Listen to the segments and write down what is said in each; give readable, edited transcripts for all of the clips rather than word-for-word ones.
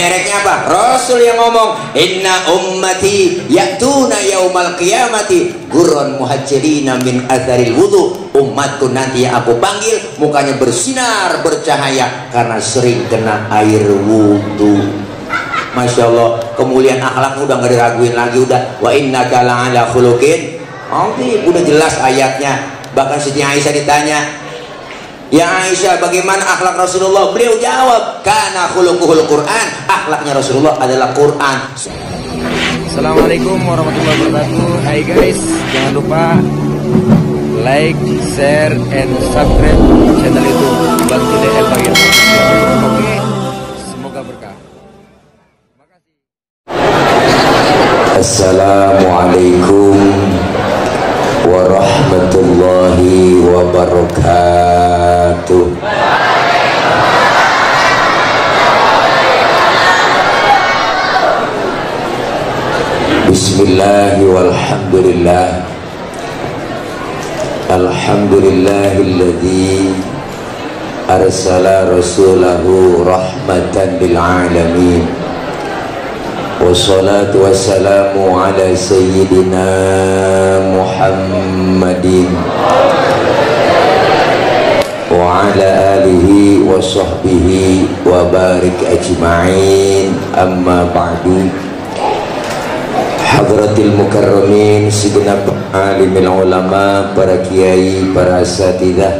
Mereknya apa? Rasul yang ngomong, inna ummati ya'tuna yaumal qiyamati gurran muhajjalina min atharil wudu. Umatku nanti yang aku panggil mukanya bersinar bercahaya karena sering kena air wudu. Masya Allah, kemuliaan akhlak udah nggak diraguin lagi, udah. Wa innaka la'ala khuluqin azim, udah jelas ayatnya. Bahkan Siti Aisyah ditanya, ya Aisyah, bagaimana akhlak Rasulullah? Beliau jawab, kana khuluquhul Quran, akhlaknya Rasulullah adalah Quran. Assalamualaikum warahmatullahi wabarakatuh. Hai guys, jangan lupa like, share, and subscribe channel YouTube Bang Tide El Bagir. Oke, semoga berkah. Makasih. Assalamualaikum warahmatullahi wabarakatuh. Bismillahi walhamdulillah. Alhamdulillahilladzi arsala rasulahu rahmatan lil alamin. Wassalatu wassalamu ala sayyidina Muhammadin wa ala alihi wa sahbihi wa barik ajma'in. Amma ba'du. Hadratil mukarramin, segenap alimil ulama, para kiai, para asatidzah,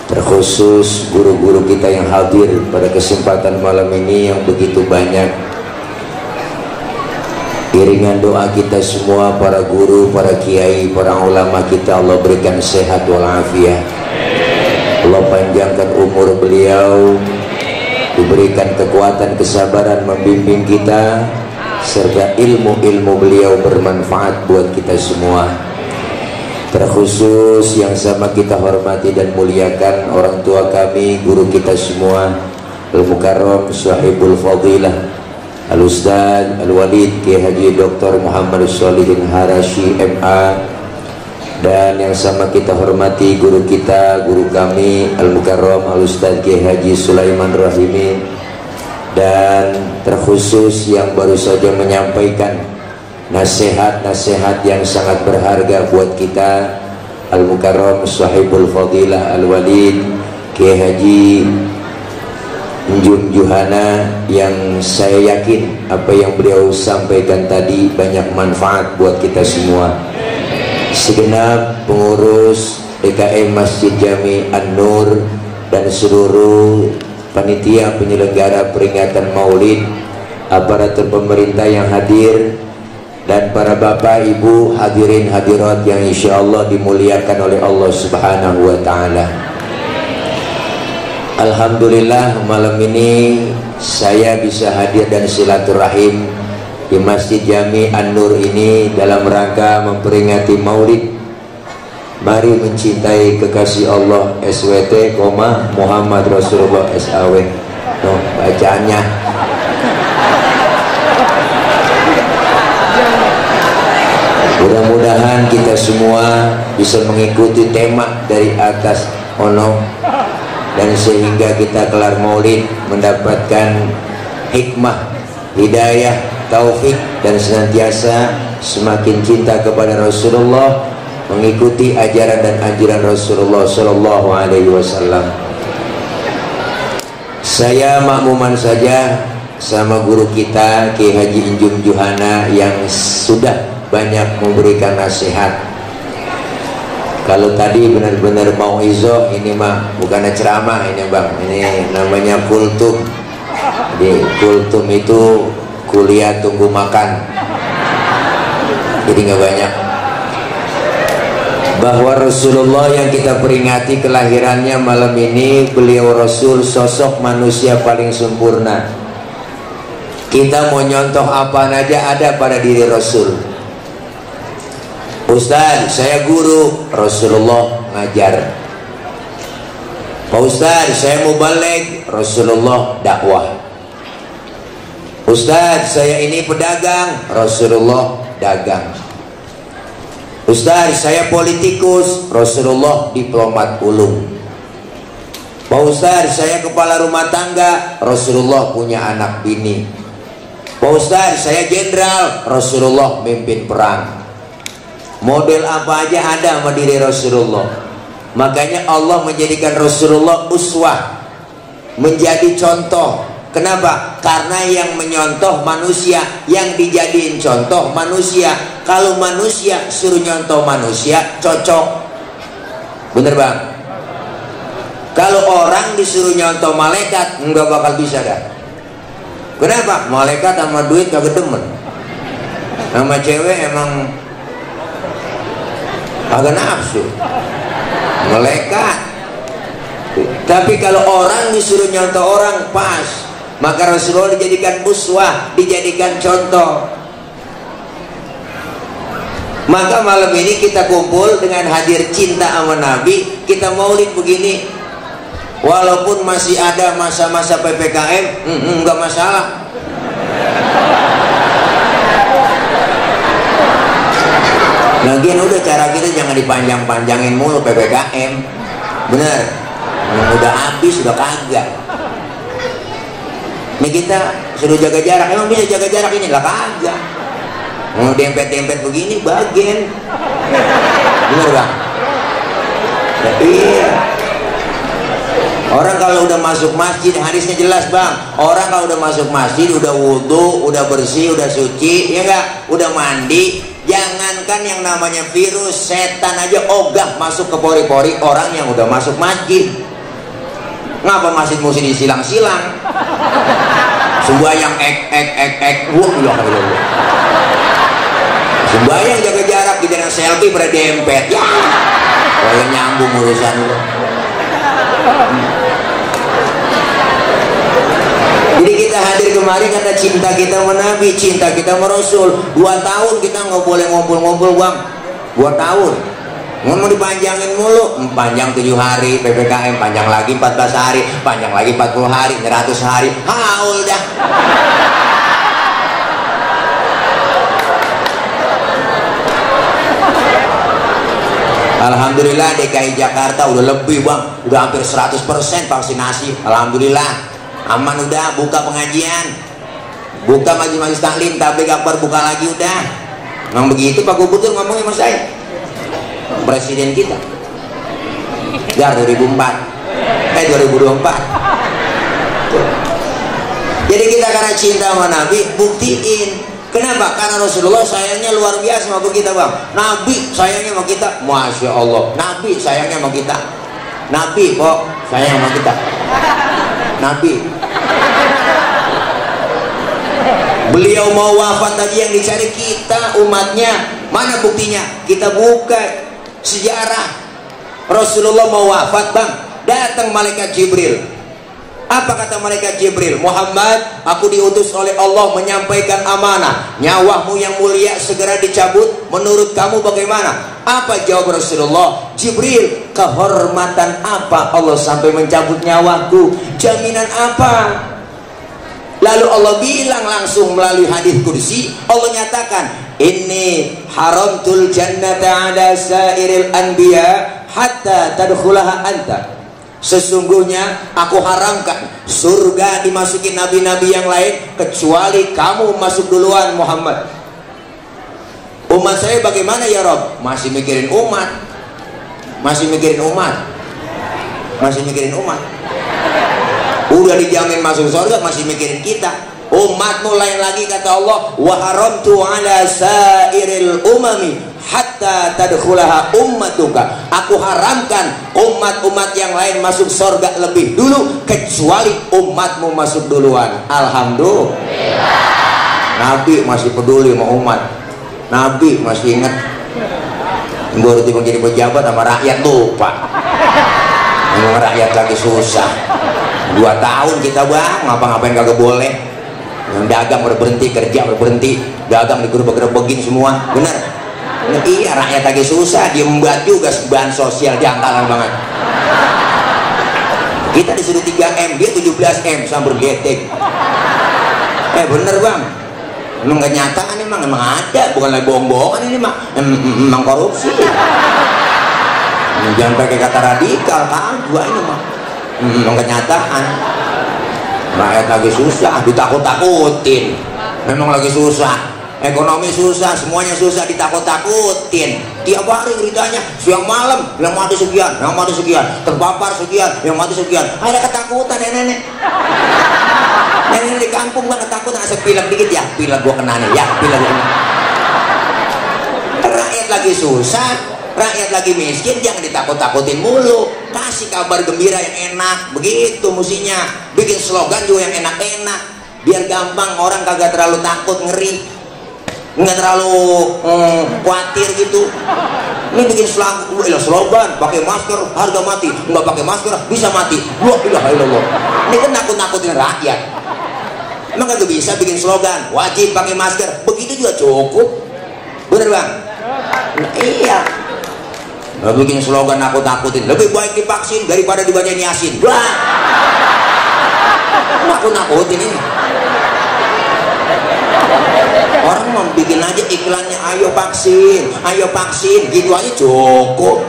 terkhusus guru-guru kita yang hadir pada kesempatan malam ini yang begitu banyak. Iringan doa kita semua, para guru, para kiai, para ulama kita, Allah berikan sehat walafiat, Allah panjangkan umur beliau, diberikan kekuatan kesabaran membimbing kita, serta ilmu-ilmu beliau bermanfaat buat kita semua. Terkhusus yang sama kita hormati dan muliakan orang tua kami, guru kita semua, Al-Mukarram Sahibul Fadilah Al-Ustaz Al-Walid Kiai Haji Dr. Muhammad Sholihin Harashi MA, dan yang sama kita hormati guru kita, guru kami Al-Mukarram Al-Ustaz Kiai Haji Sulaiman Rahimi, dan terkhusus yang baru saja menyampaikan nasihat-nasihat yang sangat berharga buat kita, Al-Mukarram Sahibul Fadilah Al-Walid Kiai Haji Njum Juhana, yang saya yakin apa yang beliau sampaikan tadi banyak manfaat buat kita semua. Segenap pengurus DKM Masjid Jami An-Nur dan seluruh panitia penyelenggara peringatan Maulid, aparatur pemerintah yang hadir, dan para bapak ibu hadirin hadirat yang insya Allah dimuliakan oleh Allah Subhanahu wa ta'ala. Alhamdulillah, malam ini saya bisa hadir dan silaturahim di Masjid Jami An-Nur ini dalam rangka memperingati Maulid. Mari mencintai kekasih Allah SWT, Muhammad Rasulullah SAW. No, bacaannya. Mudah-mudahan kita semua bisa mengikuti tema dari atas ono, dan sehingga kita kelar Maulid mendapatkan hikmah, hidayah, taufik, dan senantiasa semakin cinta kepada Rasulullah, mengikuti ajaran dan anjuran Rasulullah Shallallahu Alaihi Wasallam. Saya makmuman saja sama guru kita Kiai Haji Njum Juhana yang sudah banyak memberikan nasihat. Kalau tadi benar-benar mau izoh, ini mah bukan ceramah ini bang, ini namanya kultum. Di kultum itu kuliah tunggu makan, jadi nggak banyak. Bahwa Rasulullah yang kita peringati kelahirannya malam ini, beliau Rasul, sosok manusia paling sempurna. Kita mau nyontoh apa aja ada pada diri Rasul. Ustaz, saya guru, Rasulullah ngajar. Pak Ustaz, saya mau balik, Rasulullah dakwah. Ustaz, saya ini pedagang, Rasulullah dagang. Ustaz, saya politikus, Rasulullah diplomat ulung. Pak Ustadz, saya kepala rumah tangga, Rasulullah punya anak bini. Pak Ustadz, saya jenderal, Rasulullah mimpin perang. Model apa aja ada sama diri Rasulullah. Makanya Allah menjadikan Rasulullah uswah, menjadi contoh. Kenapa? Karena yang menyontoh manusia, yang dijadiin contoh manusia. Kalau manusia suruh nyontoh manusia, cocok. Bener bang? Kalau orang disuruh nyontoh malaikat, nggak bakal bisa dah. Kenapa? Malaikat sama duit kagak demen. Sama cewek emang agak nafsu. Malaikat. Tapi kalau orang disuruh nyontoh orang, pas. Maka Rasulullah dijadikan uswah, dijadikan contoh. Maka malam ini kita kumpul dengan hadir cinta sama Nabi. Kita maulid begini. Walaupun masih ada masa-masa PPKM, enggak masalah. Lagian udah cara kita jangan dipanjang-panjangin mulu PPKM. Bener. Udah habis, udah kagak. Nih kita suruh jaga jarak. Emang bisa jaga jarak ini? Lah kagak. Mau dempet-dempet begini bagian. Bener bang? Iya. Orang kalau udah masuk masjid, hadisnya jelas bang. Orang kalau udah masuk masjid, udah wudhu, udah bersih, udah suci, ya enggak? Udah mandi. Jangankan yang namanya virus, setan aja ogah masuk ke pori-pori orang yang udah masuk masjid. Ngapa masjid mesti disilang-silang? Sembahyang sembahyang jaga jarak, jangan selfie pada dempet. Ya, kalau nyambung urusan lo. Jadi kita hadir kemarin karena cinta kita sama Nabi, cinta kita sama Rasul. 2 tahun kita nggak boleh ngumpul-ngumpul bang. 2 tahun. Mau dipanjangin mulu, panjang 7 hari PPKM, panjang lagi 14 hari, panjang lagi 40 hari, 100 hari. Haul dah. Alhamdulillah DKI Jakarta udah lebih bang, udah hampir 100% vaksinasi. Alhamdulillah. Aman udah, buka pengajian, buka majelis taklim, tabligh akbar, buka lagi udah. Memang begitu Pak Gubernur ngomongnya sama saya, presiden kita. Ya 2024. Jadi kita karena cinta sama Nabi, buktiin. Kenapa? Karena Rasulullah sayangnya luar biasa sama kita bang. Nabi sayangnya sama kita, Masya Allah. Nabi sayangnya sama kita. Nabi kok sayang sama kita. Nabi. Beliau mau wafat tadi yang dicari kita umatnya. Mana buktinya? Kita buka sejarah. Rasulullah mau wafat bang, datang malaikat Jibril. Apa kata malaikat Jibril? Muhammad, aku diutus oleh Allah menyampaikan amanah. Nyawamu yang mulia segera dicabut. Menurut kamu bagaimana? Apa jawab Rasulullah? Jibril, kehormatan apa Allah sampai mencabut nyawaku? Jaminan apa? Lalu Allah bilang langsung melalui hadis kursi, Allah nyatakan, inni haramtul jannata ala sairil anbiya hatta tadkhulaha anta. Sesungguhnya aku haramkan surga dimasuki nabi-nabi yang lain kecuali kamu masuk duluan Muhammad. Umat saya bagaimana ya Rob? Masih mikirin umat. Masih mikirin umat. Masih mikirin umat. Udah dijamin masuk surga masih mikirin kita. Umatmu lain lagi kata Allah, wa haramtu ala sairil umami hatta tadkhulaha ummatuka. Aku haramkan umat-umat yang lain masuk surga lebih dulu kecuali umatmu masuk duluan. Alhamdulillah. Nabi masih peduli sama umat. Nabi masih ingat. Baru tiba jadi pejabat sama rakyat lupa. Memang rakyat lagi susah. 2 tahun kita bang, ngapa-ngapain kagak boleh. Yang dagang udah berhenti, kerja udah berhenti, dagang digerebek-gerebekin semua, bener? Nah, iya, rakyat lagi susah, dia membuat juga bahan sosial jangkalan banget. Kita disuruh 3M, dia 17M sambil getek. Bener bang, emang kenyataan emang ada, bukan lagi bohong-bohongan ini emang korupsi. Jangan pakai kata radikal, kagak ini mah. kenyataan. Rakyat lagi susah, ditakut-takutin. Memang lagi susah, ekonomi susah, semuanya susah, ditakut-takutin. Tiap hari beritanya, siang malam yang mati sekian, yang mati sekian, terpapar sekian, yang mati sekian. Ada ketakutan nenek-nenek. Nenek di kampung gua ketakutan, asal pilek dikit ya, pilek gua kena nih, ya pilek gua kena. Rakyat lagi susah, rakyat lagi miskin, jangan ditakut-takutin mulu. Kasih kabar gembira yang enak, begitu musinya. Bikin slogan juga yang enak-enak, biar gampang orang kagak terlalu takut, ngeri, nggak terlalu khawatir gitu. Ini bikin slogan, pakai masker harga mati, nggak pakai masker bisa mati. La ilaha illallah. Ini kan nakut-nakutin rakyat. Emang kagak bisa bikin slogan wajib pakai masker, begitu juga cukup, bener bang? Nah, iya. Nggak bikin slogan nakut-nakutin, lebih baik divaksin daripada dibacain Yasin. Wah, nakut-nakutin ini. Orang mau bikin aja iklannya, ayo vaksin, gitu aja cukup.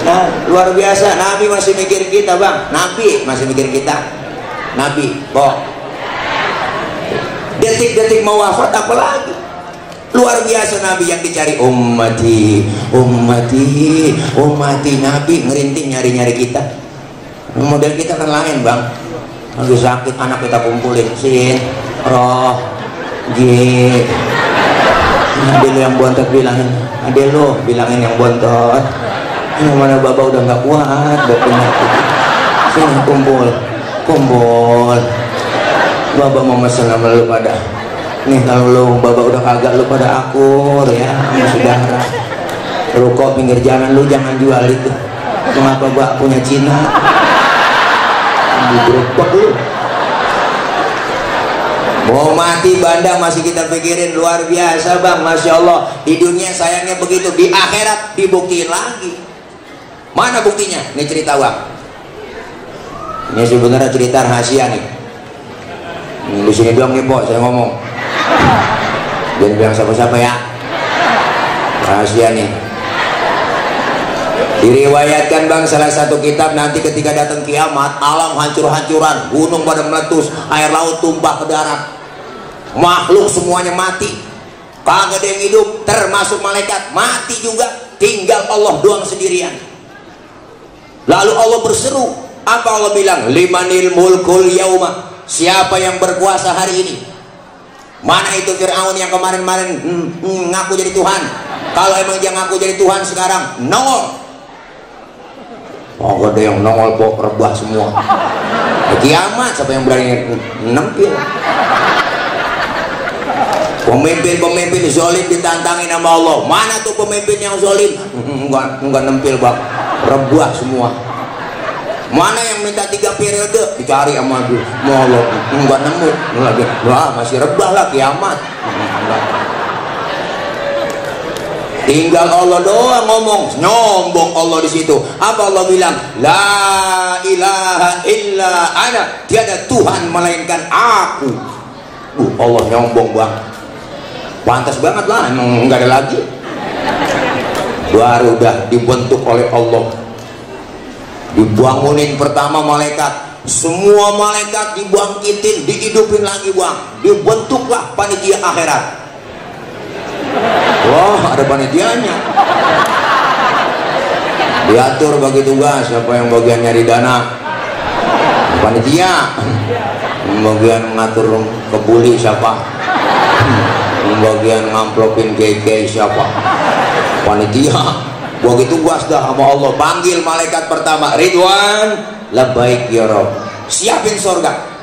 Nah, luar biasa, Nabi masih mikir kita bang, Nabi masih mikir kita. Nabi, kok detik-detik mau wafat apalagi. Luar biasa Nabi yang dicari, ummati, ummati, ummati. Nabi ngerinting nyari-nyari kita. Model kita kan lain bang, lagi sakit anak kita kumpulin, sin, roh, g. Ade lu yang bontot bilangin, ade lu bilangin yang bontot. Yang mana bapak udah nggak kuat, bapak penyakit. Sini kumpul, kumpul. Bapak mau mesen sama lu pada. Nih kalau lu bapak udah kagak, lu pada akur ya sama saudara. Ruko pinggir jalan lu jangan jual itu. Mengapa bak punya Cina? Digerobak lu. Mau mati bandang masih kita pikirin, luar biasa bang, masya Allah. Di dunia sayangnya begitu, di akhirat dibuktiin lagi. Mana buktinya? Ini cerita bang. Ini sebenarnya cerita rahasia nih. Ini di sini doang nih po, saya ngomong. Jangan bilang siapa-siapa ya. Rahasia nih. Diriwayatkan bang, salah satu kitab nanti ketika datang kiamat, alam hancur-hancuran, gunung pada meletus, air laut tumpah ke darat, makhluk semuanya mati, kagak ada yang hidup, termasuk malaikat mati juga, tinggal Allah doang sendirian. Lalu Allah berseru, apa Allah bilang? Limanil mulkul yauma, siapa yang berkuasa hari ini? Mana itu Fir'aun yang kemarin-kemarin ngaku jadi Tuhan? Kalau emang dia ngaku jadi Tuhan sekarang nongol. Oh, ada yang nongol kok, rebah semua. Kiamat, siapa yang berani nempil? Pemimpin-pemimpin zolim ditantangin sama Allah. Mana tuh pemimpin yang zolim? Enggak nempil bang, rebah semua. Mana yang minta 3 periode? Dicari sama dia, Allah enggak nemu lagi. Wah, masih rebah lah kiamat. Tinggal Allah doang ngomong, nyombong Allah di situ. Apa Allah bilang? La ilaha illa ana, tiada Tuhan melainkan aku. Allah nyombong bang, pantas banget lah, emang nggak ada lagi. Baru udah dibentuk oleh Allah, dibangunin pertama malaikat, semua malaikat dibangkitin, dihidupin lagi bang, dibentuklah panitia akhirat. Wah, ada panitianya. Diatur bagi tugas, siapa yang bagian nyari dana? Panitia. Bagian ngatur kebuli siapa? Bagian ngamplopin GG siapa? Panitia. Bagi tugas dah sama Allah. Panggil malaikat pertama, Ridwan, labbaik ya Rob. Siapin surga.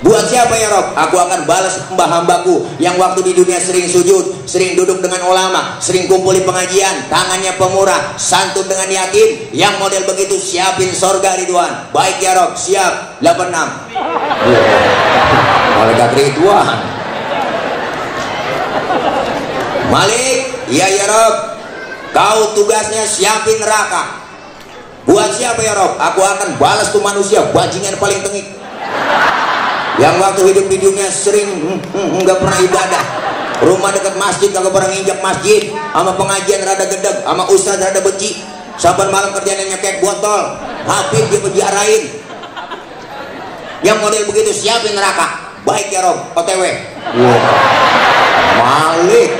Buat siapa ya Rob? Aku akan balas hamba-hambaku yang waktu di dunia sering sujud, sering duduk dengan ulama, sering kumpul di pengajian, tangannya pemurah, santun dengan yatim. Yang model begitu siapin sorga Ridwan. Baik ya Rob, siap. 86. Malaikat Ridwan. Malik, iya ya Rob, kau tugasnya siapin neraka. Buat siapa ya Rob? Aku akan balas tuh manusia bajingan paling tengik, yang waktu hidup di dunia sering nggak pernah ibadah, rumah dekat masjid kagak pernah nginjak masjid, sama pengajian rada gedeg, sama ustaz rada benci, Saban malam kerjanya nyekek botol, Habib dia penjarain. Yang model begitu siapin neraka. Baik ya Rob, OTW. Wow. Malik.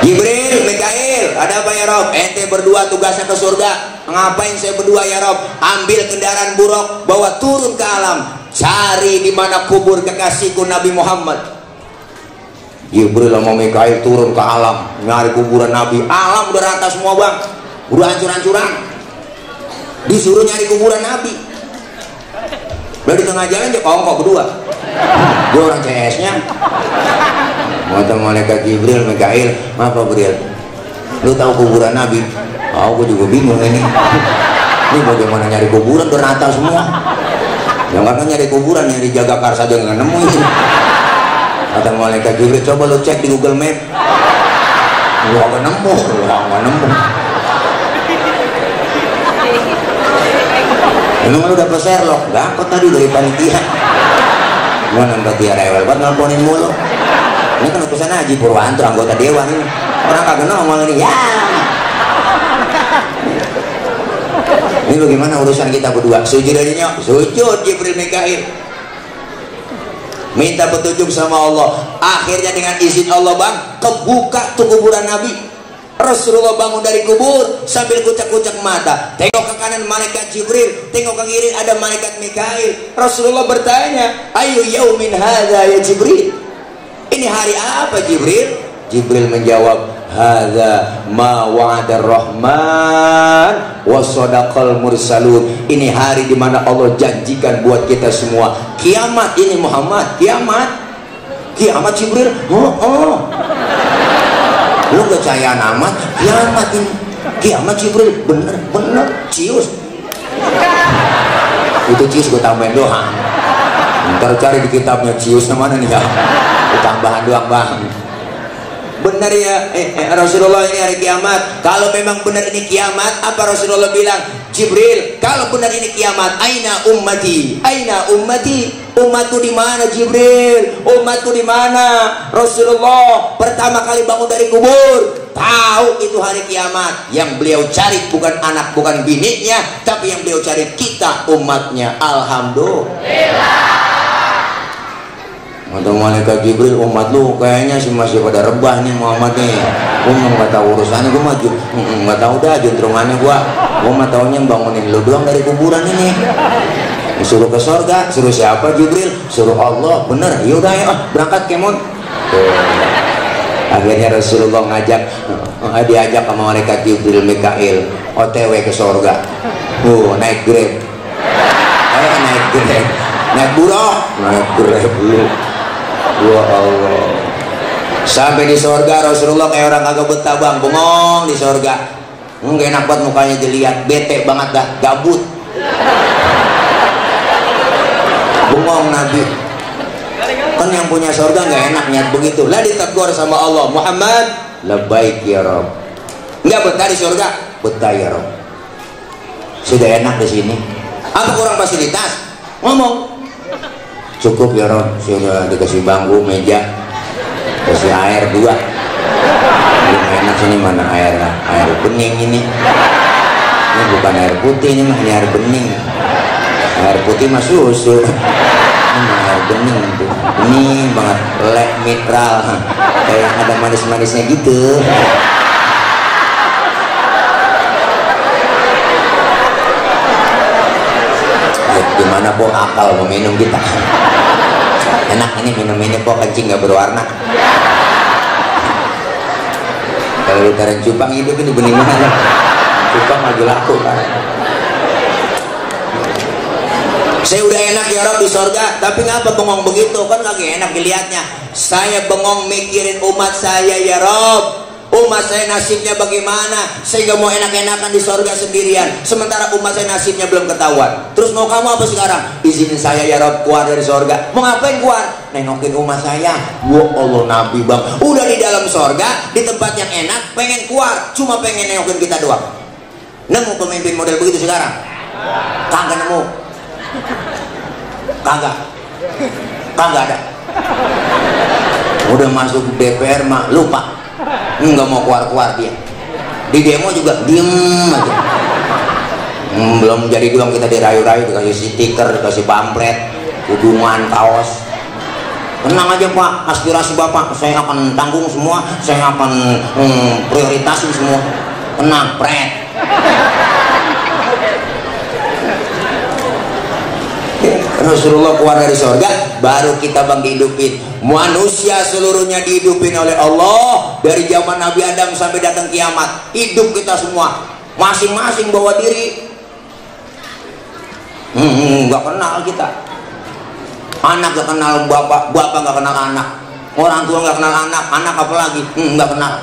Jibril, Mikail, ada apa ya Rob? Ente berdua tugasnya ke surga. Ngapain saya berdua ya Rob? Ambil kendaraan buruk, bawa turun ke alam, cari di mana kubur kekasihku Nabi Muhammad. Jibril sama Mikail turun ke alam, nyari kuburan Nabi. Alam udah rata semua bang, udah hancur-hancuran. Disuruh nyari kuburan Nabi. Udah di tengah jalan dia kongkok berdua. Gue orang CS-nya. Mata malaikat Jibril, Mikail, apa Bril? Lu tahu kuburan Nabi? Oh, gue juga bingung ini. Ini bagaimana nyari kuburan udah rata semua. Yang karena nyari kuburan, nyari Jagakarsa saja nggak nemu ini. Kata malaikat Jibril, coba lu cek di Google Map. Lu nggak nemu, nggak nemu. Emang lu dapet Sherlock? Dapet tadi dari panitia. Gua nambah dia rewel banget nelponin mulu. Ini kan utusan Haji Purwanto, anggota dewan ini. Orang kagak nongol ini ya. Ini bagaimana urusan kita berdua? Sujud aja nyok, sujud Jibril Mikail. Minta petunjuk sama Allah. Akhirnya dengan izin Allah bang, kebuka tuh kuburan Nabi. Rasulullah bangun dari kubur sambil kucak-kucak mata. Tengok ke kanan malaikat Jibril, tengok ke kiri ada malaikat Mikail. Rasulullah bertanya, ayu yaumin hadza ya Jibril? Ini hari apa Jibril? Jibril menjawab, hadza ma wa'adar rahman wa sadaqal mursalun. Ini hari di mana Allah janjikan buat kita semua. Kiamat ini Muhammad, kiamat. Kiamat Jibril. Oh. Lu gak percaya amat, kiamat ini. Kiamat Jibril, bener cius. Itu cius gue tambahin doang. Ntar cari di kitabnya cius namanya nih ya. Tambahan doang bang. Benar ya Rasulullah ini hari kiamat. Kalau memang benar ini kiamat, apa Rasulullah bilang? Jibril, kalau benar ini kiamat, aina ummati, aina ummati, umatku di mana Jibril? Umatku di mana? Rasulullah pertama kali bangun dari kubur, tahu itu hari kiamat. Yang beliau cari bukan anak, bukan biniknya, tapi yang beliau cari kita umatnya. Alhamdulillah. Atau malaikat Jibril, umat lu kayaknya masih pada rebah nih Muhammad nih. Gue nggak tahu urusannya, gue maju nggak tahu dah juntrungannya gue mah taunya bangunin lu doang dari kuburan ini. Suruh ke sorga, suruh siapa Jibril? Suruh Allah, bener. Yaudah ya, berangkat kemon. Akhirnya Rasulullah diajak sama malaikat Jibril Mikail OTW ke sorga. Naik Grab. Naik Grab. Naik buruk, naik Grab dulu. Ya Allah. Sampai di sorga Rasulullah kayak orang kagak betah bang, bengong di sorga. Nggak enak banget mukanya dilihat, bete banget dah, gabut. Bengong Nabi. Kan yang punya sorga nggak enak niat begitu. Lah ditegur sama Allah, Muhammad, labbaik ya Rabb. Nggak betah di sorga, betah ya Rabb. Sudah enak di sini. Apa kurang fasilitas? Ngomong. Cukup ya Rob, sudah dikasih bangku, meja, kasih air 2. Belum enak sini mana air bening ini. Ini bukan air putih, ini mah air bening. Air putih mah susu. Ini air bening tuh. Bening banget, lek mitral. Kayak ada manis-manisnya gitu. Gimana po akal meminum kita? Enak ini minum ini po, kencing nggak berwarna. Kalau lutaran cupang hidup ini bening mana? Cupang lagi laku kan? Saya udah enak ya Rob di sorga, tapi ngapa bengong begitu? Kan lagi enak dilihatnya. Saya bengong mikirin umat saya ya Rob. Umat saya nasibnya bagaimana sehingga mau enak-enakan di sorga sendirian, sementara umat saya nasibnya belum ketahuan. Terus mau kamu apa sekarang? Izinin saya ya Rob keluar dari sorga. Mau ngapain keluar? Nengokin umat saya. Ya Allah Nabi bang, udah di dalam sorga, di tempat yang enak, pengen keluar, cuma pengen nengokin kita doang. Nemu pemimpin model begitu sekarang? Kagak nemu. Kagak ada. Udah masuk DPR mah lupa, nggak mau keluar dia. Di demo juga diem aja. Belum jadi doang kita dirayu-rayu, dikasih stiker, dikasih pamflet, hubungan, kaos. Tenang aja Pak, aspirasi Bapak saya akan tanggung semua, saya akan prioritasin semua. Tenang, pret. Rasulullah keluar dari surga, baru kita bang dihidupin. Manusia seluruhnya dihidupin oleh Allah dari zaman Nabi Adam sampai datang kiamat. Hidup kita semua, masing-masing bawa diri. Nggak kenal kita. Anak gak kenal bapak, bapak gak kenal anak, orang tua gak kenal anak, anak apalagi gak kenal.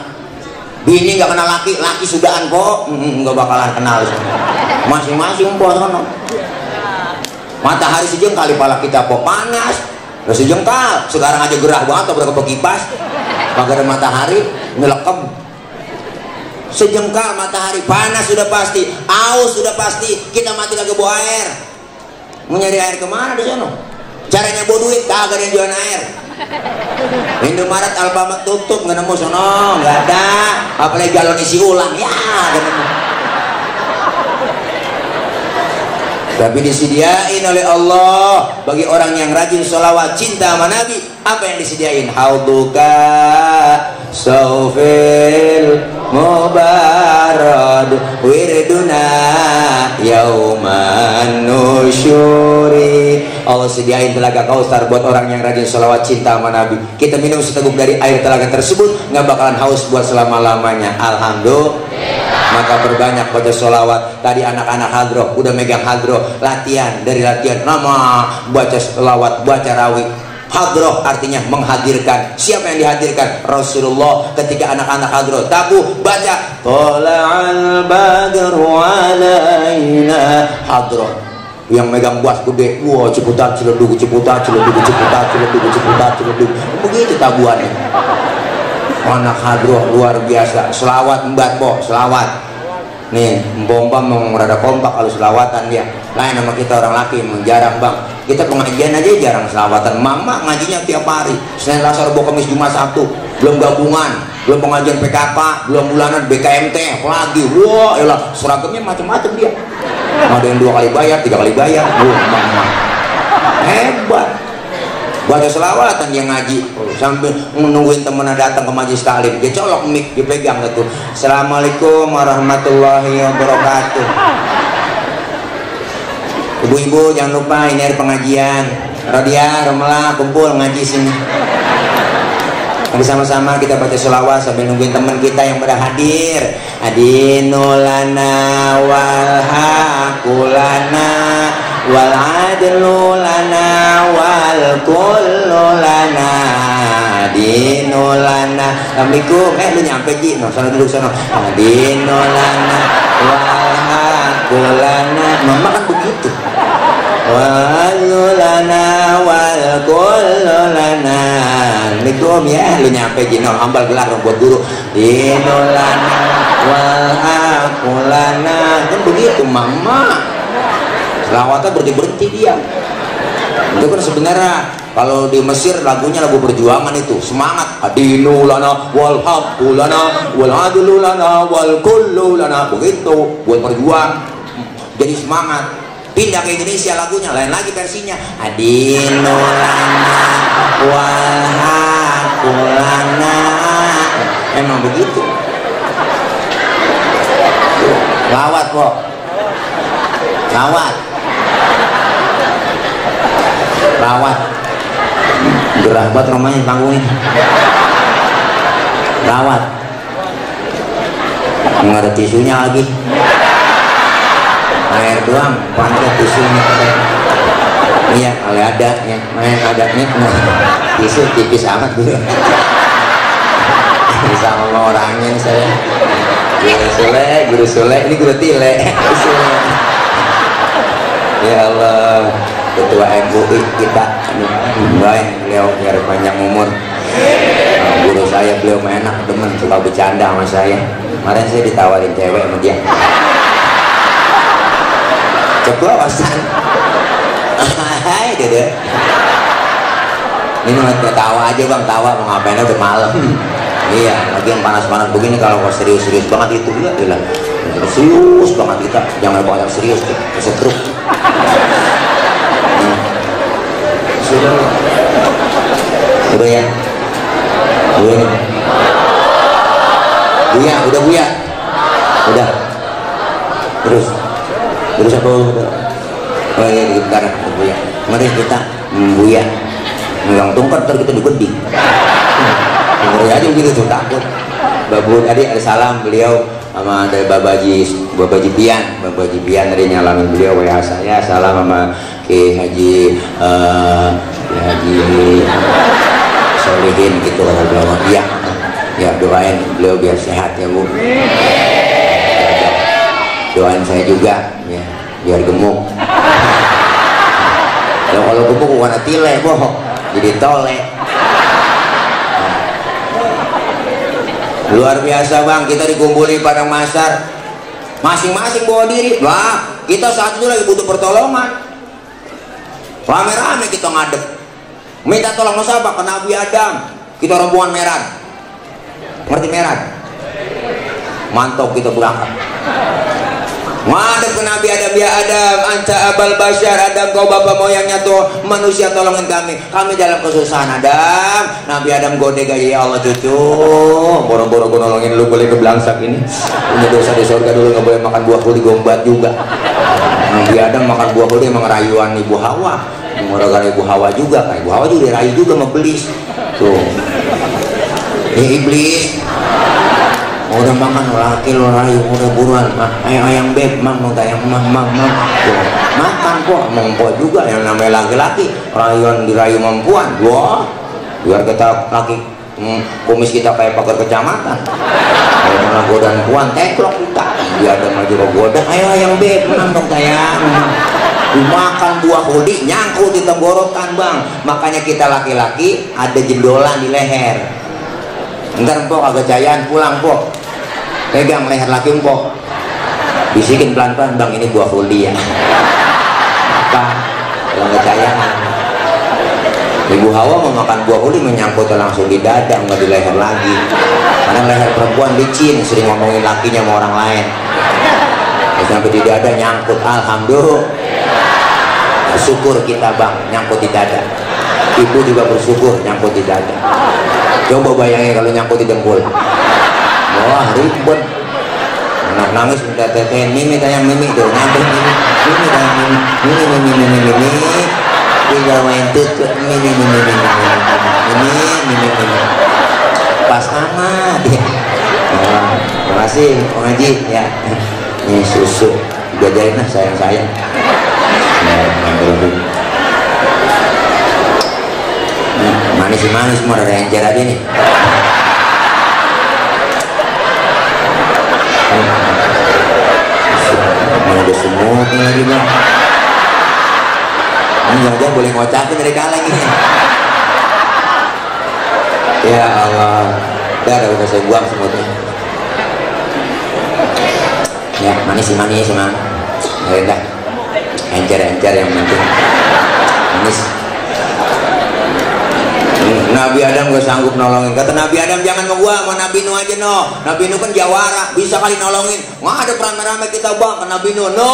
Bini gak kenal laki, laki sudahan kok gak bakalan kenal. Masing-masing po sono. Matahari sejengkal di pala kita po panas, udah sejengkal. Sekarang aja gerah banget, udah ke kipas, kagak ada matahari, nyelekem. Sejengkal matahari panas sudah pasti, aus sudah pasti. Kita mati lagi bawa air. Mau nyari air kemana di sana? Caranya bawa duit, kagak ada yang jualan air. Indomaret, Alfamart tutup, nggak nemu sono, nggak ada. Apalagi galon isi ulang, ya nggak nemu. Tapi disediain oleh Allah bagi orang yang rajin sholawat, cinta sama Nabi. Apa yang disediain? Hauduka saufil mubarad wirduna yauman nusyuri. Allah sediain telaga Kausar buat orang yang rajin sholawat, cinta sama Nabi. Kita minum seteguk dari air telaga tersebut, nggak bakalan haus buat selama-lamanya. Alhamdulillah. Maka berbanyak baca sholawat. Tadi anak-anak hadroh udah megang hadroh, latihan dari latihan nama baca sholawat, baca rawi. Hadroh artinya menghadirkan. Siapa yang dihadirkan? Rasulullah. Ketika anak-anak hadroh tabuh baca Tola'al badru alaina. Hadroh yang megang buas gede, wah Ciputat Ciledug, Ciputat Ciledug, Ciputat Ciledug, Ciputat Ciledug. Begitu tabuhannya. Anak hadroh luar biasa. Selawat mbak po, selawat. Nih, pompa mau rada kompak kalau selawatan dia. Lain sama kita orang laki, jarang bang. Kita pengajian aja jarang selawatan. Mama ngajinya tiap hari. Senin, Selasa, Rabu, Kamis, Jumat, Sabtu. Belum gabungan, belum pengajian PKK, belum bulanan BKMT, apalagi. Wah, elah seragamnya macam-macam dia. Ada yang 2 kali bayar, 3 kali bayar. Mama hebat. Baca selawatan dia ngaji sambil menungguin temennya datang ke majelis taklim, dia colok mic, dipegang gitu. Assalamualaikum warahmatullahi wabarakatuh. Ibu-ibu jangan lupa ini hari pengajian. Rodia, Romela, kumpul ngaji sini. Mari sama-sama kita baca selawat sambil nungguin teman kita yang pada hadir. Adinulana wal hakulana wal adlu lana wal kullu lana dinulana. Assalamualaikum. Lu nyampe Ji, no, sana dulu sana. Dinulana wal hakulana. Mama kan begitu. Wal lana wal kullu lana. Assalamualaikum ya, lu nyampe Ji, no, hambal gelar buat guru. Dinulana wal hakulana. Kan begitu Mama. Selawatnya berhenti dia. Itu kan sebenarnya kalau di Mesir lagunya lagu perjuangan itu, semangat. Adinu lana wal haqqu lana wal adlu lana wal kullu lana. Begitu buat berjuang. Jadi semangat. Pindah ke Indonesia lagunya lain lagi versinya. Adinu lana wal haqqu lana. Emang begitu. Lawat kok. Lawat. Rawat gerah banget rumahnya panggungnya. Rawat nggak ada tisunya lagi, air doang panjat tisunya. Iya kalau ada ya main ada nih tisu tipis amat gitu. Bisa ngomong orangnya nih saya. Guru Sule ini guru Tile. Ya Allah, ketua MUI kita baik, beliau biar panjang umur. Guru saya beliau enak, demen, suka bercanda sama saya. Kemarin saya ditawarin cewek sama dia. Ceplos. Hai Dede. Ini tawa aja bang, tawa mau ngapain udah malam. Iya, lagi yang panas-panas begini kalau serius-serius banget itu ya, bilang serius banget kita, jangan banyak serius, kesetruk. Sudah, udah ya, udah, buya, udah buya, udah, terus apa udah, oh iya bentar, buya, mari kita buya, megang tongkat ntar kita digeding. Ngeri aja gitu tuh takut. Babu tadi ada salam beliau sama dari Babaji Pian tadi nyalamin beliau WA saya salam sama Ki Haji Solihin gitu kata beliau. Iya ya doain beliau biar sehat ya Bu. Doain saya juga ya biar gemuk. Kalau gemuk bukan tile boh jadi tole. Luar biasa bang, kita dikumpuli pada masar masing-masing bawa diri. Wah, kita saat itu lagi butuh pertolongan, rame-rame kita ngadep minta tolong siapa? Ke Nabi Adam. Kita rombongan Merad, ngerti Merad? Mantap, kita berangkat ngadep ke Nabi Adam. Ya Adam, anta abal bashar. Adam, kau bapak moyangnya tuh manusia, tolongin kami dalam kesusahan. Adam, Nabi Adam godek aja, ya Allah cucu, boro-boro gue nolongin lu boleh kebelangsak ini, punya dosa di surga dulu, nggak boleh makan buah kuli, gombat juga. Nabi Adam makan buah kuli emang rayuan Ibu Hawa, gara-gara Ibu Hawa juga kan, Ibu Hawa juga dirayu juga sama iblis tuh. Iblis udah makan laki lo rayu, udah buruan ayang beb mang mau tayang mang makan kok mempok juga yang namanya laki-laki rayuan dirayu mampuan. Wah, biar kita laki kumis kita kayak pagar kecamatan, kalau mana godaan puan teklok kita dia ada maju ke godaan, ayo ayang beb mang dong tayang. Makan buah kudi nyangkut di tenggorokan bang. Makanya kita laki-laki ada jendolan di leher. Ntar mpok agak jayaan pulang pok, pegang leher laki mpok, bisikin pelan-pelan, bang ini buah kudi ya. Apa? Kalau nggak cayangan. Ibu Hawa mau makan buah kudi menyangkut langsung di dada, nggak di leher lagi. Karena leher perempuan licin, sering ngomongin lakinya sama orang lain. Sampai di dada nyangkut, alhamdulillah. Bersyukur kita bang, nyangkut di dada. Ibu juga bersyukur nyangkut di dada. Coba bayangin kalau nyangkut di dengkul. Wah ribet. Anak nangis minta teteh, mimi tayang mimi tuh, nyambung mimi tayang mimi. Tinggal main tutut mimi. Pas amat ya. Terima kasih Om Haji ya. Ini susu, diajarin lah sayang-sayang. Manis semua ada encer aja nih. Mana udah semua lagi bang. Ini jangan boleh ngocapin dari kaleng ini. Ya Allah, udah saya buang semutnya. Ya manis emang. Rendah. Encer yang penting manis. Nabi Adam gak sanggup nolongin. Kata Nabi Adam, jangan mau gua, mau Nabi Nuh aja no. Nabi Nuh kan jawara, bisa kali nolongin. Nggak ada rame-rame kita bang ke Nabi Nuh. No,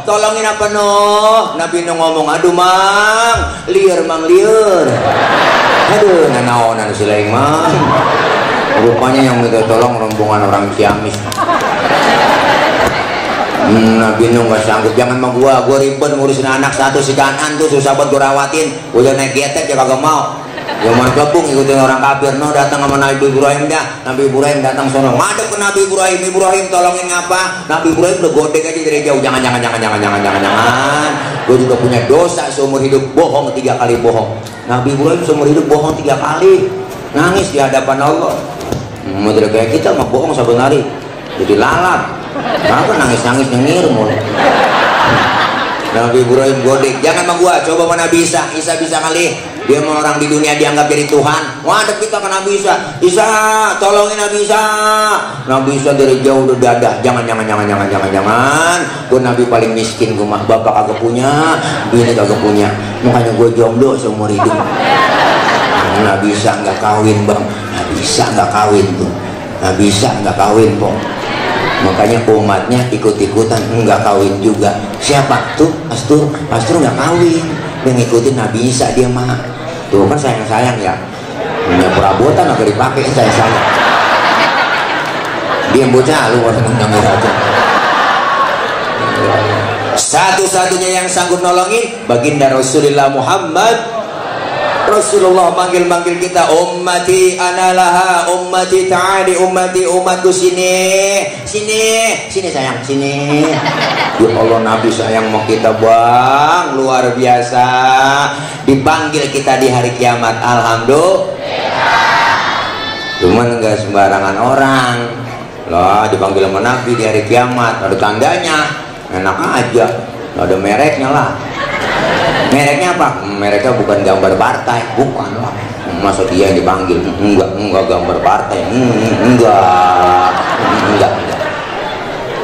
tolongin apa no? Nabi Nuh ngomong, aduh mang, liar. Aduh, nanaonan si lain mang. Rupanya yang minta tolong rombongan orang Ciamis. Nabi Nuh gak sanggup, jangan mau gua ribet ngurusin anak satu si Kanan tuh susah buat gua rawatin. Gua udah naik getek ya kagak mau. Yang mana gabung ikutin orang kafir. No, datang sama Nabi Ibrahim dah. Nabi Ibrahim datang sono, ngadep ke Nabi Ibrahim tolongin ngapa? Nabi Ibrahim udah godek aja dari jauh. Jangan. Gue juga punya dosa seumur hidup, bohong 3 kali bohong. Nabi Ibrahim seumur hidup bohong 3 kali. Nangis di hadapan Allah. Model kayak kita mah bohong saben hari. Jadi lalap. Kenapa nangis nyengir mulu? Nabi Ibrahim godek, jangan sama gua, coba sama Nabi Isa bisa kali. Dia mau orang di dunia dianggap jadi Tuhan. Ngadep kita ke Nabi Isa, tolongin Nabi Isa. Nabi Isa dari jauh udah dadah, jangan. Gua Nabi paling miskin, gua mah bapak kagak punya, bini kagak punya, makanya gua jomblo seumur hidup. Nggak bisa nggak kawin bang, nggak bisa nggak kawin tuh, nggak bisa nggak kawin po. Makanya umatnya ikut-ikutan nggak kawin juga. Siapa tuh? Pastur nggak kawin, dia ngikutin Nabi Isa dia mah. Tuh kan sayang ya. Punya perabotan agak dipakai sayang. Dia bocah lu warna nyamir aja. Satu-satunya yang sanggup nolongin baginda Rasulullah Muhammad. Rasulullah manggil-manggil kita, ummati analaha, ummati ta'ali, ummati umatku sini sayang, sini. Ya Allah, Nabi sayang sama kita bang, luar biasa. Dipanggil kita di hari kiamat, alhamdulillah. Cuman enggak sembarangan orang lah dipanggil sama Nabi di hari kiamat, ada tandanya, enak aja, ada mereknya lah. Mereknya apa? Mereknya bukan gambar partai, bukan lah. Masa dia yang dipanggil? Enggak gambar partai, enggak.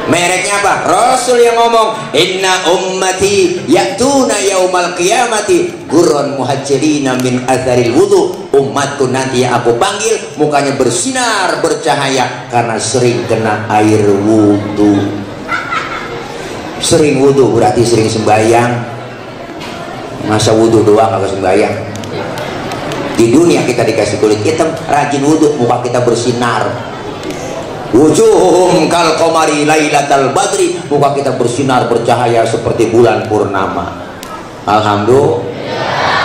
Mereknya apa? Rasul yang ngomong, inna ummati ya'tuna yaumal qiyamati gurran muhajjalina min atharil wudu. Umatku nanti yang aku panggil mukanya bersinar bercahaya karena sering kena air wudu. Sering wudu berarti sering sembahyang. Masa wudhu doang agak sembahyang. Di dunia kita dikasih kulit hitam, rajin wudhu, muka kita bersinar. Wujuhum kal qamari lailatal badri, muka kita bersinar bercahaya seperti bulan purnama. Alhamdulillah.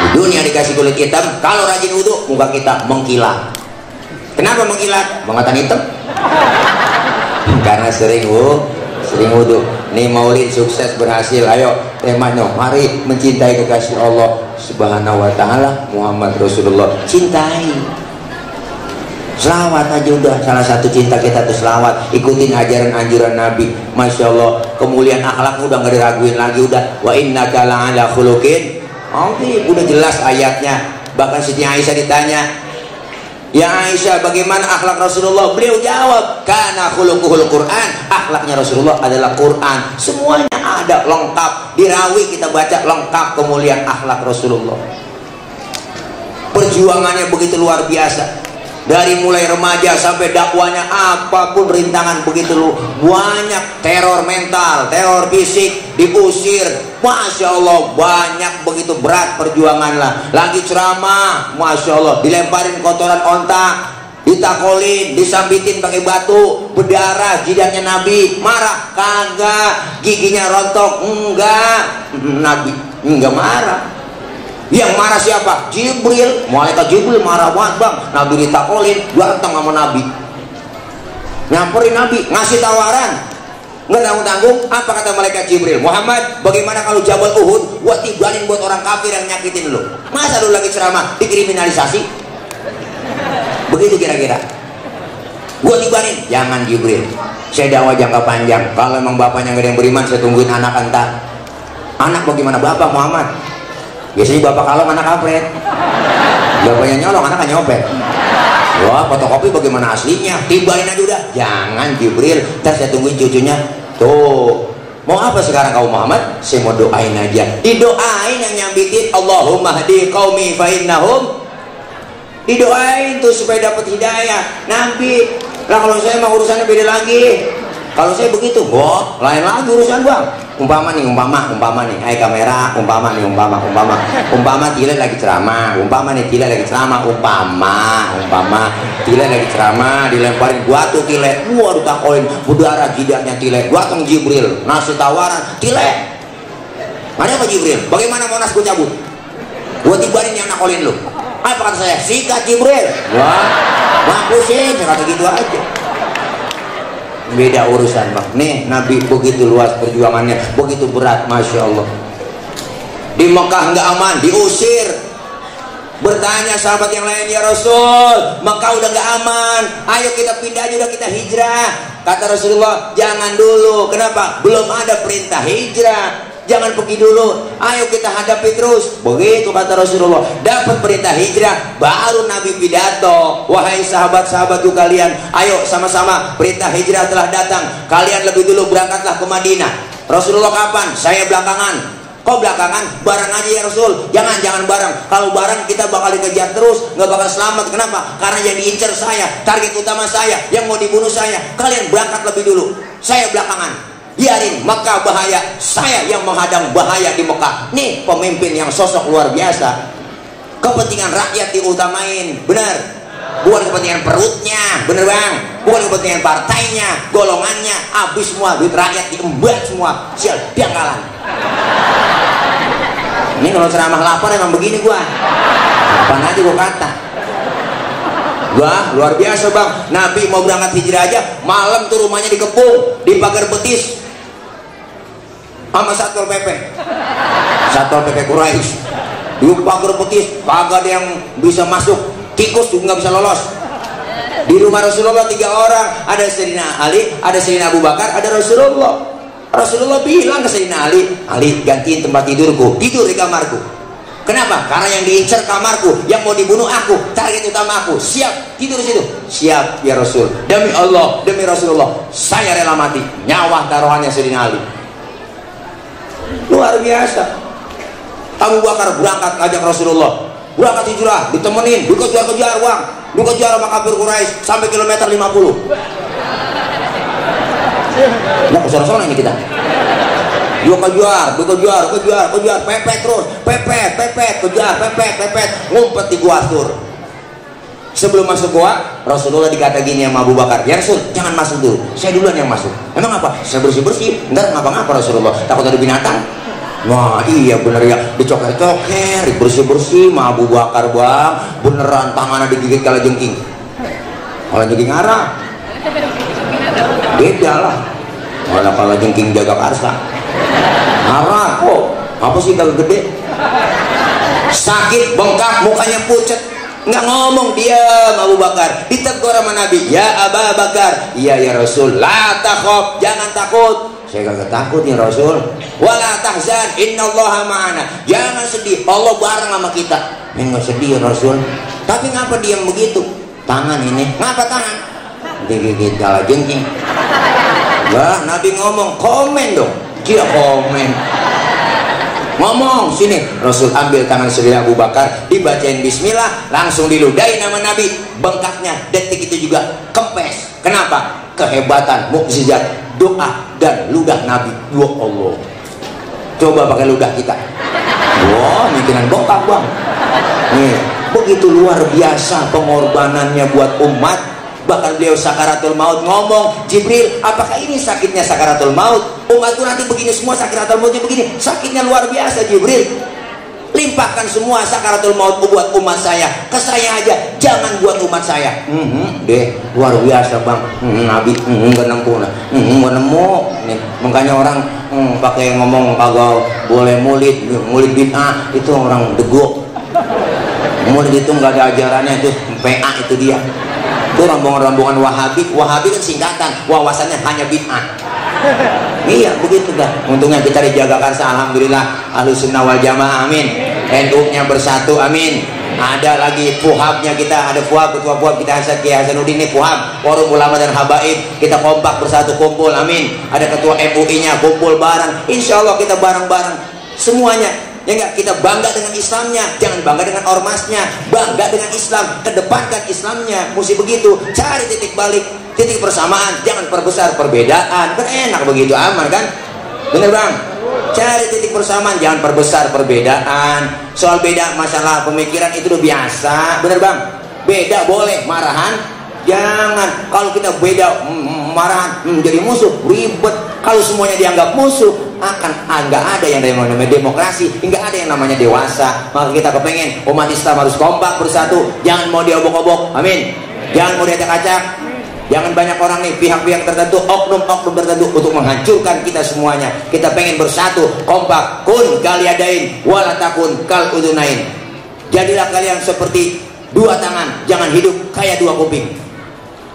Di dunia dikasih kulit hitam, kalau rajin wudhu, muka kita mengkilat. Kenapa mengkilat? Mengatan hitam. Karena sering wudhu. Nih maulid sukses berhasil. Ayo temanya, mari mencintai kekasih Allah Subhanahu wa ta'ala Muhammad Rasulullah. Cintai, selawat aja udah. Salah satu cinta kita tuh selawat. Ikutin ajaran anjuran Nabi. Masya Allah, kemuliaan akhlak udah nggak diraguin lagi. Udah wa innaka la'ala khuluqin. Udah jelas ayatnya. Bahkan Siti Aisyah ditanya, ya Aisyah, bagaimana akhlak Rasulullah? Beliau jawab, kana khuluquhul Quran. Akhlaknya Rasulullah adalah Quran. Semuanya ada lengkap. Di Rawi kita baca lengkap kemuliaan akhlak Rasulullah. Perjuangannya begitu luar biasa. Dari mulai remaja sampai dakwanya, apapun rintangan begitu banyak. Teror mental, teror fisik, diusir. Masya Allah, banyak begitu berat perjuangan lah. Lagi ceramah, Masya Allah, dilemparin kotoran ontak, ditakolin, disambitin pakai batu, berdarah jidatnya Nabi. Marah? Kagak. Giginya rontok? Enggak. Nabi enggak marah. Yang marah siapa? Jibril. Malaikat Jibril marah banget bang. Nabi ditakolin, ganteng sama Nabi. Nyamperin Nabi, ngasih tawaran, nggak tanggung-tanggung. Apa kata malaikat Jibril? Muhammad, bagaimana kalau Jabal Uhud gua tibanin buat orang kafir yang nyakitin lu? Masa lu lagi ceramah dikriminalisasi? Begitu kira-kira. Gua tibanin. Jangan Jibril, saya dakwah jangka panjang. Kalau emang bapaknya nggak ada yang beriman, saya tungguin anak antar. Anak bagaimana bapak Muhammad? Biasanya bapak kalong, anak kampret. Bapaknya nyolong, anak kan nyopet. Wah, fotokopi bagaimana aslinya? Tibain aja udah. Jangan Jibril, ntar saya tungguin cucunya. Tuh, mau apa sekarang kau Muhammad? Saya mau doain aja. Didoain yang nyambitin, Allahumma hdi qaumi fa innahum. Didoain tuh supaya dapat hidayah. Nabi, lah kalau saya mau urusannya beda lagi. Kalau saya begitu, wah, lain lagi urusan bang. Umpama nih, hai kamera, umpama Tile lagi ceramah, Tile lagi ceramah, dilemparin batu Tile, waduh takoin, berdarah jidatnya Tile, datang Jibril, ngasih tawaran, Tile, ada apa Jibril? Bagaimana mau nas gue cabut? Gue tibarin yang nakolin lu. Apa kata saya? Sikat Jibril. Wah, mampusin, kata gitu aja. Beda urusan bang. Nih Nabi begitu luas perjuangannya, begitu berat, Masya Allah. Di Mekah nggak aman, diusir. Bertanya sahabat yang lain, ya Rasul, Mekah udah nggak aman, ayo kita pindah aja, udah kita hijrah. Kata Rasulullah, jangan dulu. Kenapa? Belum ada perintah hijrah. Jangan pergi dulu, ayo kita hadapi terus. Begitu kata Rasulullah. Dapat perintah hijrah, baru Nabi pidato, wahai sahabat-sahabatku kalian, ayo sama-sama, perintah hijrah telah datang. Kalian lebih dulu berangkatlah ke Madinah. Rasulullah kapan? Saya belakangan. Kok belakangan? Barang aja ya Rasul. Jangan barang. Kalau barang kita bakal dikejar terus, nggak bakal selamat. Kenapa? Karena yang diincar saya, target utama saya, yang mau dibunuh saya. Kalian berangkat lebih dulu, saya belakangan. Biarin Mekah bahaya, saya yang menghadang bahaya di Mekah. Nih pemimpin yang sosok luar biasa. Kepentingan rakyat diutamain, benar. Bukan kepentingan perutnya, bener bang. Bukan kepentingan partainya, golongannya. Habis semua duit rakyat diembat semua. Sial, biangkalan. Ini kalau ceramah lapar emang begini gua. Apaan aja gua kata. Wah, luar biasa bang. Nabi mau berangkat hijrah aja, malam tuh rumahnya dikepung, di pagar betis sama Satpol PP. Satpol PP Quraisy. Di pagar betis, kagak ada yang bisa masuk. Tikus juga nggak bisa lolos. Di rumah Rasulullah 3 orang, ada Sayyidina Ali, ada Sayyidina Abu Bakar, ada Rasulullah. Rasulullah bilang ke Sayyidina Ali, Ali gantiin tempat tidurku, tidur di kamarku. Kenapa? Karena yang diincar kamarku, yang mau dibunuh aku, target utama aku. Siap, tidur di situ. Siap ya Rasul. Demi Allah, demi Rasulullah, saya rela mati. Nyawa taruhannya Sayyidina Ali. Luar biasa. Abu Bakar berangkat ngajak Rasulullah. Berangkat hijrah, ditemenin, dikejar-kejar bang, dikejar sama kafir Quraisy sampai kilometer 50. Nah, kesana-sana ini kita. Kejar, pepet terus, pepet, kejar, pepet, ngumpet di gua Tur. Sebelum masuk gua, Rasulullah dikata gini sama Abu Bakar, ya Rasul, jangan masuk dulu, saya duluan yang masuk. Emang apa? Saya bersih-bersih, ntar ngapa-ngapa Rasulullah, takut ada binatang. Wah iya bener ya, dicoker-coker, bersih-bersih sama Abu Bakar bang, beneran tangannya digigit kalajengking. Kalajengking arah beda lah, malah kalajengking jaga karsa arah kok, apa sih kalau gede sakit, bengkak, mukanya pucet, nggak ngomong, diam Abu Bakar. Ditegur sama Nabi, ya Abu Bakar, iya ya Rasul, la takhaf, jangan takut. Saya kagak takut ya Rasul. Wala tahzan, innallaha ma'ana. Jangan sedih, Allah bareng sama kita. Nggak sedih ya Rasul. Tapi ngapa diam begitu? Tangan ini, ngapa tangan? Digigit kalajengking. Wah, Nabi ngomong, komen dong. Dia komen. Ngomong sini, Rasul ambil tangan Sayyidina Abu Bakar, dibacain bismillah, langsung diludahin nama Nabi. Bengkaknya detik itu juga kempes. Kenapa? Kehebatan, mukjizat, doa dan ludah Nabi. Ya Allah, coba pakai ludah kita. Wah, mikiran bengkak bang. Nih, begitu luar biasa pengorbanannya buat umat. Bahkan beliau sakaratul maut ngomong, Jibril, apakah ini sakitnya sakaratul maut? Umatku nanti begini semua, sakaratul mautnya begini. Sakitnya luar biasa Jibril. Limpahkan semua sakaratul maut buat umat saya. Ke saya aja, jangan buat umat saya. Deh, luar biasa bang. Nabi nggak nemu. Nih, makanya orang pakai ngomong kagak boleh mulid bid'ah, itu orang degok. Mulid itu nggak ada ajarannya, itu PA itu dia. Itu rombongan Wahabi kan singkatan, wawasannya hanya bid'ah. Iya begitu dah. Untungnya kita dijaga karsa, alhamdulillah. Ahlus sunnah wal jamaah, amin. NU-nya bersatu, amin. Ada lagi puhabnya kita, ada puhab, ketua puhab kita Kiai Hasanuddin ini puhab, forum ulama dan habaib, kita kompak bersatu kumpul, amin. Ada ketua MUI-nya kumpul bareng, insya Allah kita bareng-bareng semuanya. Ya enggak, kita bangga dengan Islamnya, jangan bangga dengan ormasnya. Bangga dengan Islam, kedepankan Islamnya, mesti begitu. Cari titik balik, titik persamaan, jangan perbesar perbedaan. Kan enak begitu, aman kan? Bener bang? Cari titik persamaan, jangan perbesar perbedaan. Soal beda masalah pemikiran itu udah biasa, bener bang? Beda boleh, marahan jangan. Kalau kita beda marahan jadi musuh, ribet. Kalau semuanya dianggap musuh, nggak ada yang namanya demokrasi, nggak ada yang namanya dewasa. Maka kita kepengen umat Islam harus kompak bersatu, jangan mau diobok-obok, amin. Jangan mau diacak-acak, jangan banyak orang nih, pihak-pihak tertentu, oknum-oknum tertentu untuk menghancurkan kita semuanya. Kita pengen bersatu, kompak, kun kaliadain, walatakun kal udunain. Jadilah kalian seperti 2 tangan, jangan hidup kayak 2 kuping.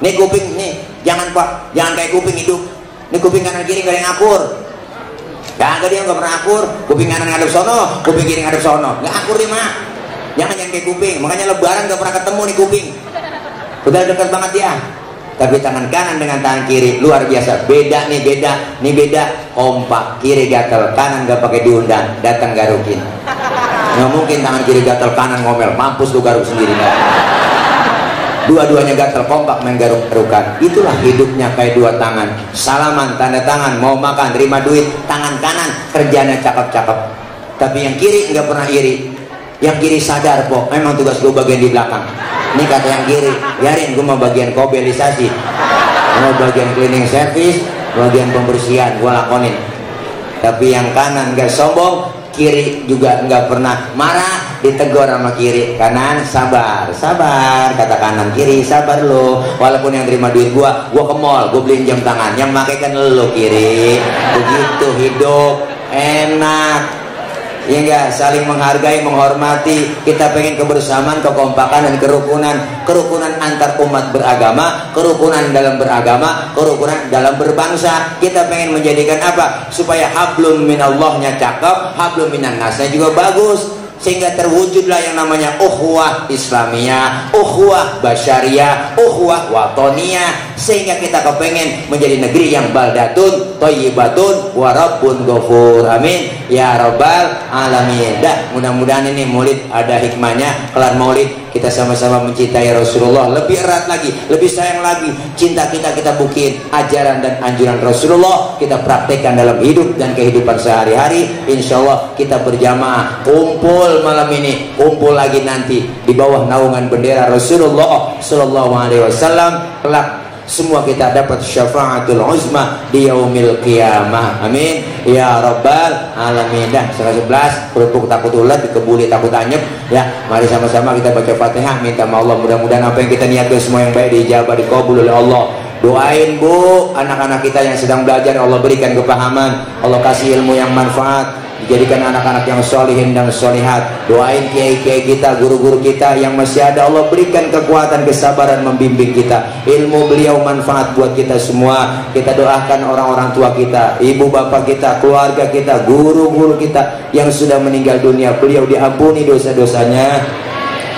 Nih kuping nih, jangan pak, jangan kayak kuping hidup. Ini kuping kanan kiri gak ada yang akur. Gak dia gak pernah akur. Kuping kanan ngadep sono, kuping kiri ngadep sono. Gak akur dia mah. Jangan kayak kuping. Makanya lebaran gak pernah ketemu nih kuping. Udah dekat banget ya. Tapi tangan kanan dengan tangan kiri luar biasa, beda nih, beda kompak. Kiri gatel, kanan gak pakai diundang, datang garukin. Nggak mungkin tangan kiri gatel, kanan ngomel, mampus lu garuk sendiri. Dua-duanya gatel, kompak main garuk-garukan. Itulah hidupnya kayak dua tangan. Salaman, tanda tangan, mau makan, terima duit, tangan kanan kerjanya cakep-cakep. Tapi yang kiri nggak pernah iri. Yang kiri sadar kok, memang tugas gue bagian di belakang. Ini kata yang kiri, biarin gue mau bagian kobelisasi, mau bagian cleaning service, bagian pembersihan gue lakonin. Tapi yang kanan gak sombong, kiri juga nggak pernah marah, ditegur sama kiri. Kanan sabar, kata kanan, kiri sabar lo. Walaupun yang terima duit gua ke mall, gua beliin jam tangan, yang pakai kan lo kiri. Begitu hidup enak. Ya enggak, saling menghargai, menghormati. Kita pengen kebersamaan, kekompakan dan kerukunan antar umat beragama, kerukunan dalam beragama, kerukunan dalam berbangsa. Kita pengen menjadikan apa? Supaya hablum minallahnya cakep, hablum minan nasnya juga bagus. Sehingga terwujudlah yang namanya ukhuwah Islamiyah, ukhuwah Basyariyah, ukhuwah Watoniyah. Sehingga kita kepengen menjadi negeri yang baldatun, thayyibatun, wa rabbun ghafur. Amin ya rabbal alamin. Dah, mudah-mudahan ini maulid ada hikmahnya. Kelar maulid kita sama-sama mencintai Rasulullah lebih erat lagi, lebih sayang lagi. Cinta kita buktiin ajaran dan anjuran Rasulullah, kita praktekkan dalam hidup dan kehidupan sehari-hari. Insya Allah kita berjamaah kumpul malam ini, kumpul lagi nanti di bawah naungan bendera Rasulullah Sallallahu Alaihi Wasallam. Kelak semua kita dapat syafaatul uzma di yaumil qiyamah. Amin ya rabbal alamin. Dah setengah 11, kerupuk takut ulat, dikebuli takut anyep. Ya, mari sama-sama kita baca Fatihah, minta sama Allah mudah-mudahan apa yang kita niatkan semua yang baik diijabah, dikabul oleh Allah. Doain bu, anak-anak kita yang sedang belajar, Allah berikan kepahaman, Allah kasih ilmu yang manfaat, dijadikan anak-anak yang solihin dan solihat. Doain kiai-kiai kita, guru-guru kita yang masih ada, Allah berikan kekuatan, kesabaran membimbing kita. Ilmu beliau manfaat buat kita semua. Kita doakan orang-orang tua kita, ibu bapak kita, keluarga kita, guru-guru kita yang sudah meninggal dunia, beliau diampuni dosa-dosanya,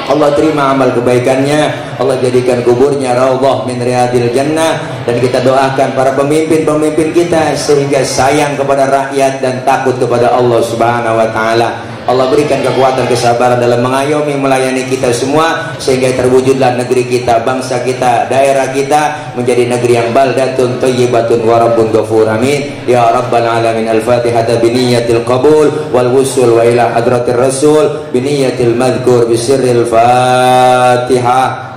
Allah terima amal kebaikannya, Allah jadikan kuburnya raudhah min riyadil jannah. Dan kita doakan para pemimpin-pemimpin kita sehingga sayang kepada rakyat dan takut kepada Allah Subhanahu wa taala. Allah berikan kekuatan, kesabaran dalam mengayomi, melayani kita semua sehingga terwujudlah negeri kita, bangsa kita, daerah kita menjadi negeri yang baldatun thayyibatun wa rabbun ghafur. Amin ya rabbal alamin. Al-Fatihah biniyatil qabul wal wusul wa ila hadratir rasul biniyatil madhkur bisirril Fatihah.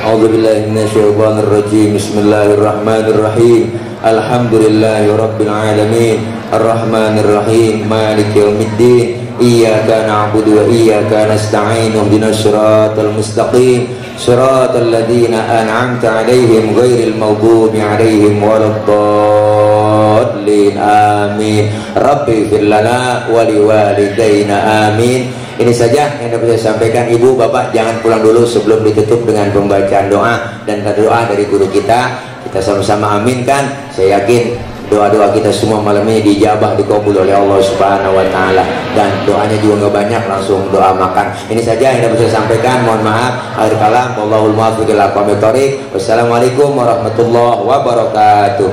A'udzu billahi minasyaitonir rajim. Bismillahirrahmanirrahim. Alhamdulillahi rabbil alamin. Ar-Rahmanir Rahim. Maliki yaumiddin. Iyyaka na'budu wa iyyaka nasta'in. Ihdinas siratal mustaqim. Siratal ladzina an'amta 'alaihim ghairil maghdubi 'alaihim waladdallin. Amin. Rabbi fir lana wa liwalidayna. Amin. Ini saja yang dapat saya sampaikan. Ibu, bapak jangan pulang dulu sebelum ditutup dengan pembacaan doa dan doa dari guru kita. Kita sama-sama aminkan. Saya yakin doa-doa kita semua malam ini dijabah, dikabul oleh Allah Subhanahu wa taala. Dan doanya juga nggak banyak, langsung doa makan. Ini saja yang dapat saya sampaikan. Mohon maaf. Akhir kalam, wallahul muwaffiq ila aqwamit thoriq. Wassalamualaikum warahmatullahi wabarakatuh.